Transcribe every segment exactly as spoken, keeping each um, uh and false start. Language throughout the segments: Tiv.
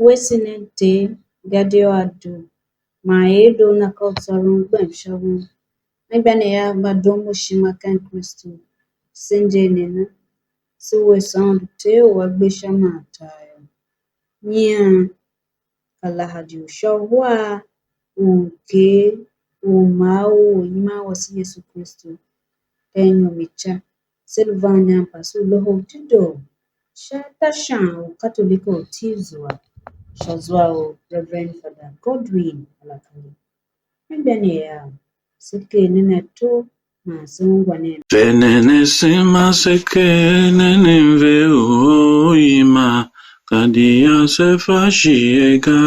Wese nen Ter, gadia a doo, man er doo na ka u tsôron gbem sha won. Anmgbianev av mba doon mo ishima ken Kristu, se nje nena, se wuese Aôndo Ter u A gbe sha maa tar yô. Nyian, ka lahadi u sha uhar u mker u mar u oryiman wase Yesu Kristu, ken inyom i ca, se lu van inyam pase u Loho u Dedoo sha atashan u Katolika u Tiv zua, sha zwa u Reverend Father Godwin Alakali. Anmgbianev av, se ker nen ato man se ungwa nen. Venen asema se ker nen mve u oryiman, gadia se fa shighe ga.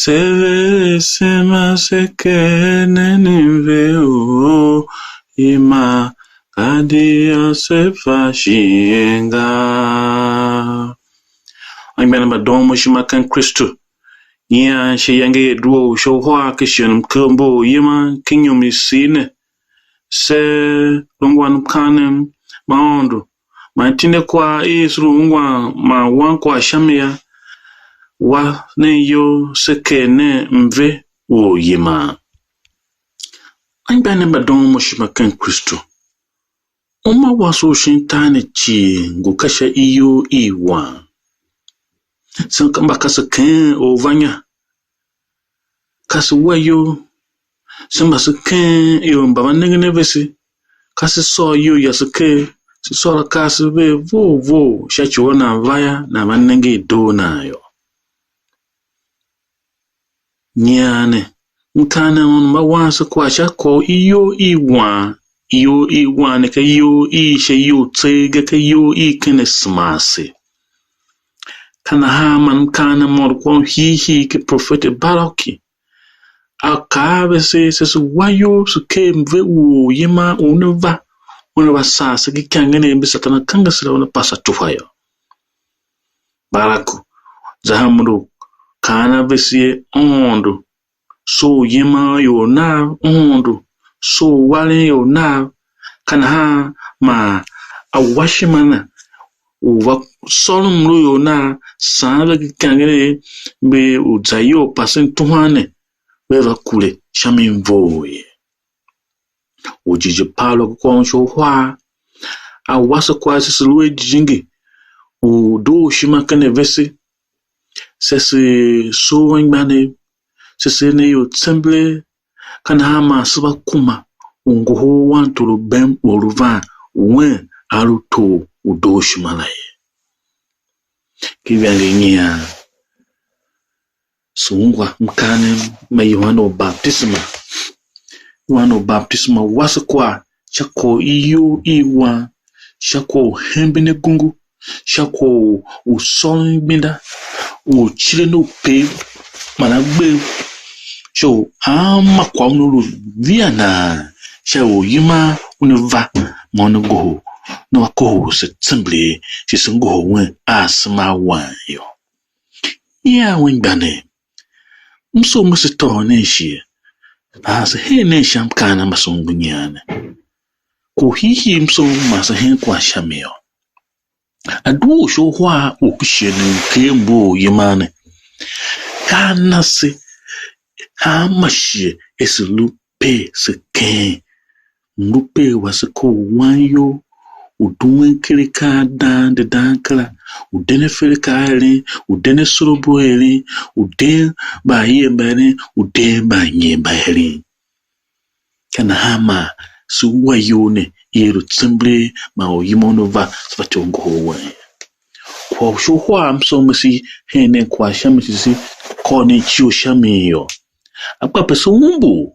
Se ver asema se ker nen mve u oryiman, gadia se fa shighe ga. Anmgbianev mba doon mo ishima ken Kristu, nyian sha iyange i adua u sha uhar ken shighe u mker mbu u oryiman ken inyom i sir ne, se lu ungwan mkaanem ma Aôndo, man tinde kwagh i se lu ungwan man wan kwagh sha mi yô, wa nen iyol se ker nen mve u oryiman. Anmgbianev mba doon mo ishima ken Kristu, uma wase u shin tar ne cii ngu ka sha iyol i wan. Se mba ka se keghen or va nya, ka se wa iyol, se mba se keghen ior mba va nengen a vese, ka se sôr iyol yase ker, se sôr akaa se ver vough vough sha ci u nan va yô, nan va nenge i doo nan yô. Nyian ne, mkaanem mba wan se kwagh sha kwagh u iyol i wan, iyol i wan ne ka iyol i sha iyol tseegh ga, ka iyol i ken asema ase. Ka nahan man mkaanem mô lu kwagh u hiihii ken profeti Baraku, a kaa a vese, se, se wa iyol, se ker mve u oryiman u una va, una va sar se ken ikangenev mbi Satan a kange se la una pasa tuhwa yô. Baraku za a mo lu kaan a vese er, Aôndo, soo yiman ior nav, Aôndo, soo waren ior nav, ka nahan man a wa ishima na u va sôron mlu ior nav, saan ve ken ikangenev mbi u za iyol pasen tuhwan ne, ve va kure sha mi vough ye. Orjighjigh Paulu a kôr un sha uhar, a wase kwagh se, se lu a jijingi u doo u ishima ken a vese, se, se soo anmgbianev, se, se ne ior tsembelee, ka nahan man se va kuma u ngohol wantor u bem u lu van wen a lu tor u doo u ishima la ye. Ka ivande i nyian, se ungwa mkaanem ma Yohane u Batisema. Yohane u Batisema wase kwagh sha kwagh u iyol i wan, sha kwagh u hemben agungu, sha kwagh u, u sôron igbenda, u ciren upev man agbev, sha u hanma kwagh una lu via nan, sha u oryiman una va, man una ngohol, una va kohol se tsembelee, shi se ngohol wen a asema a wan yô. Ia anmgbianev, m sugh me se tôô nen shighe, nahan se hee nen sha mkaanem ma se ongo nyian ne. Kwagh u hiihii m sugh m ma se hen kwagh sha mi yô, a due u sha uhar u ken shighe ne u mker mbu u oryiman ne, ka a na se hanma shighe er se lu per se keen. Mlu per wase ka u wan iyol, u duen ker akaa a dang de dang kera, u den aferekaa a eren, u den asorabo a eren, u den mbaayem mba eren, u den mbaanyier mba eren. Ka nahan man se wa iyol ne i er u tsembelee man oryiman una va, se fatyô u ngohol wen. Kwagh u sha uhar m soo me se hen nen kwagh sha mi, se, se kôr nen icivir sha mi yô, a gba pe se umbur.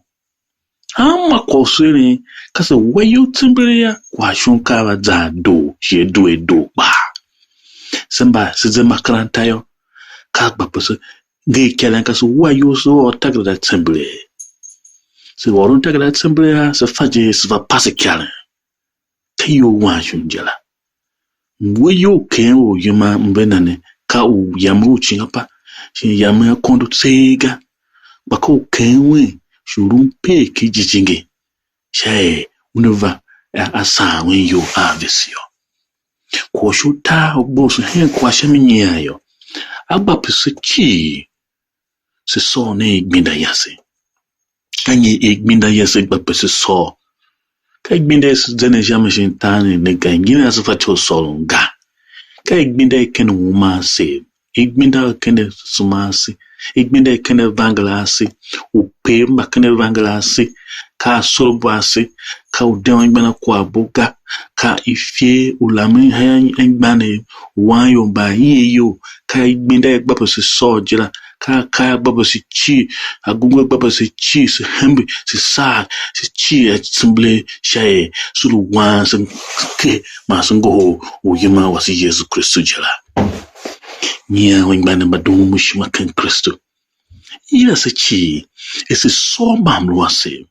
Hanma kwagh u se eren, ka se wa iyol tsembelee yô, kwagh shon ka a va za a doo, shi a due a doo kpaa. Se mba se ze makeranta yô, ka a gba pe se nger ikaren, ka se wa iyol se ôr takerada tsembelee. Se ôron takerada tsembelee a, se fa je, se va pase ikaren. Ka iyol wan shon je la. Mbu iyol u keghen oryiman mve na ne, ka u yamen u cingapa, shin yamen akondo tseegh ga, kpa ka u keghen wen, shi u lu mper ken jijingi, sha er una va a, a saan wen iyol a vese yô. Kwagh u sha utar u gboso hen kwagh sha mi nyian yô, A gba pese cii, se sôr nen igbenda yase. Ka nyi igbenda yase gba pese sôr? Ka igbenda yase zenden sha mi shin tar ne ne ga, ngin ase fatyô u sôron ga. Ka igbenda i ken uma ase, igbenda i ken asema ase, igbenda i ken avangel ase, uper mba ken avangel ase, ka asorabo ase, ka u de anmgbian kwaghbo ga, ka ifer u lamen anmgbianev, u wan ior mba aie iyol, ka igbenda i gba pese sôr je la, ka akaa a gba pese cii, agungu a gba pese cii, se hembe, se sar, se cii a tsembelee sha er se lu wan, se ker man se ngohol u yiman wase Yesu Kristu je la. Nyian anmgbianev mba doon mo ishima ken Kristu. Yila se cii, er se sôr mbamlu asev.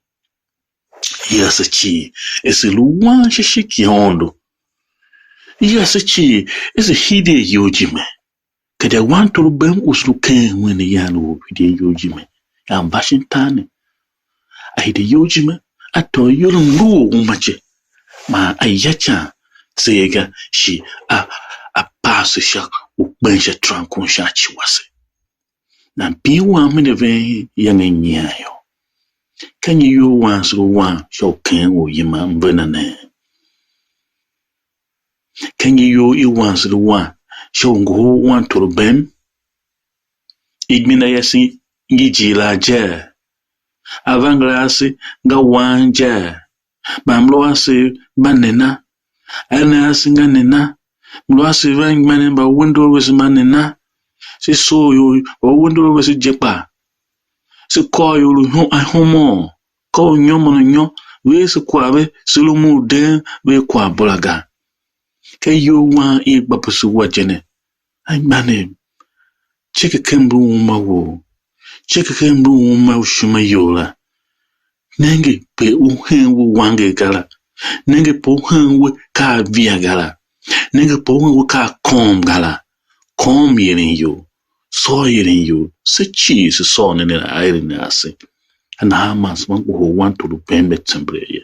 Yila se cii, er se lu wan sha ishigh ki Aôndo. Yila se cii, er se hide iyol ijime. Gadia wantor u bem u se lu ken wen ne yan u hide iyol ijime, a va shin tar ne. A hide iyol ijime, a tôô iyol mlu u uma je, man a ya ican tseegh ga, shi a, a paase sha u kpen sha terankon sha ci wase. Nan pin wam hen a ven iyange nyian yô. Ka nyi iyol wan se lu wan sha u ken u yiman mve na ne? Ka nyi iyol i wan se lu wan sha u ngohol wantor u bem? Igbenda yase ngi jighilaa je? Avangel ase nga wan je? Mbamlu ase mba nena? Aeren ase nga nena? Mlu ase va anmgbianev mba wendegh vese mba nena? Se soo ior mba wendegh vese je kpaa? Se kôr ior u hom-, ahomon, ka u nyô man u nyô, ve ese kwagh ve, se rumun u deen ve kwaghbo la ga. Ka iyol wan i gba pese wa je ne. Anmgbianev, tike ken mlu u uma wou, tike ken mlu u uma u ishima you la. Nenge pe u hen we wanger ga la. Nenge pe u hen we ka a via ga la. Nenge pe u hen we ka a kôôm ga la. Kôôm ieren you, sôr ieren you, se cii se sôr nen a eren ase. Ka nahan man se va ngohol wantor u bem mba tsembelee ye.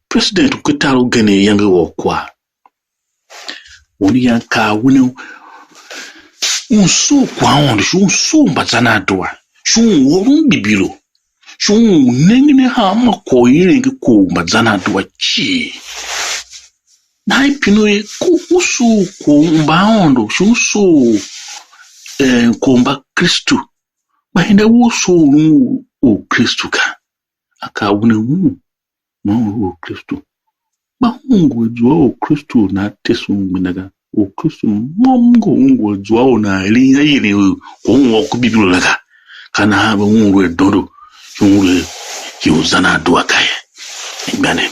President u ken tar ugen ayange ôr kwagh. Un yan kaa un, un sugh kwaghaôndo, shi un sugh mbazan a dua, shi un ôron Bibilo, shi un nengen a hanma kwagh u i eren ken kwagh u mbazan a dua cii. Nahan i pine u er, ku u sugh kwagh u mbaaôndo, shi u sugh, eh, kwagh u Mbakristu, kpa henda we u sugh u Orkristu ga. A kaa un er, un, mo u Orkristu. Kpa un ngu a zua Orkristu u nan tese un gbenda ga. Orkristu môm ngu, un ngu a zua u nan eren a yeren u kwagh u un ôr ku Bibilo la ga. Ka nahan ve un lu a dondo, un lu a zan a dua ga ye. Amen.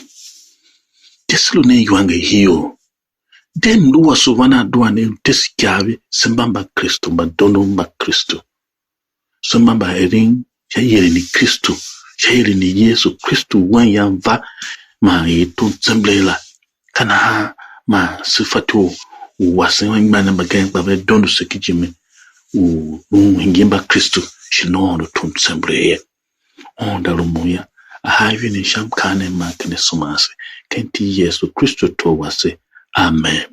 De se lu nen iwanger hii. De mlu wase u van a dua ne, lu tese ikyav ve, se mba Mbakristu, mba dondo Mbakristu. Se mba mbaeren sha ieren i Kristu, sha ieren i Yesu Kristu, wen yan va man er tom tsembelee la. Ka nahan man se fatyô u wasen anmgbianev mbagenev kpa ve dondo se kijime u lu hingir Mbakristu shin Aôndo tom tsembelee ye. Aôndo a rumun yô, a haa ivinen sha mkaanem man ken asema ase, ken iti i Yesu Kristu Tor wase. Amen.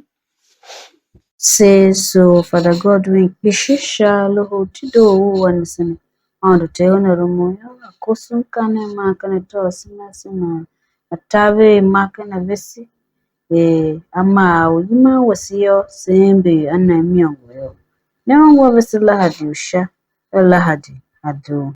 Seer soo Father Godwin kpishi sha Loho u Dedoo u a ne se ne. Aôndo Ter una rumun yô, a koso mkaanem man ken atô u asema ase man a taver ma ken a vese, er a maa u yiman wase yô, se ember a na imôngo yô. Ne ungwa vese Lahadi u Sha, a Lahadi a doo.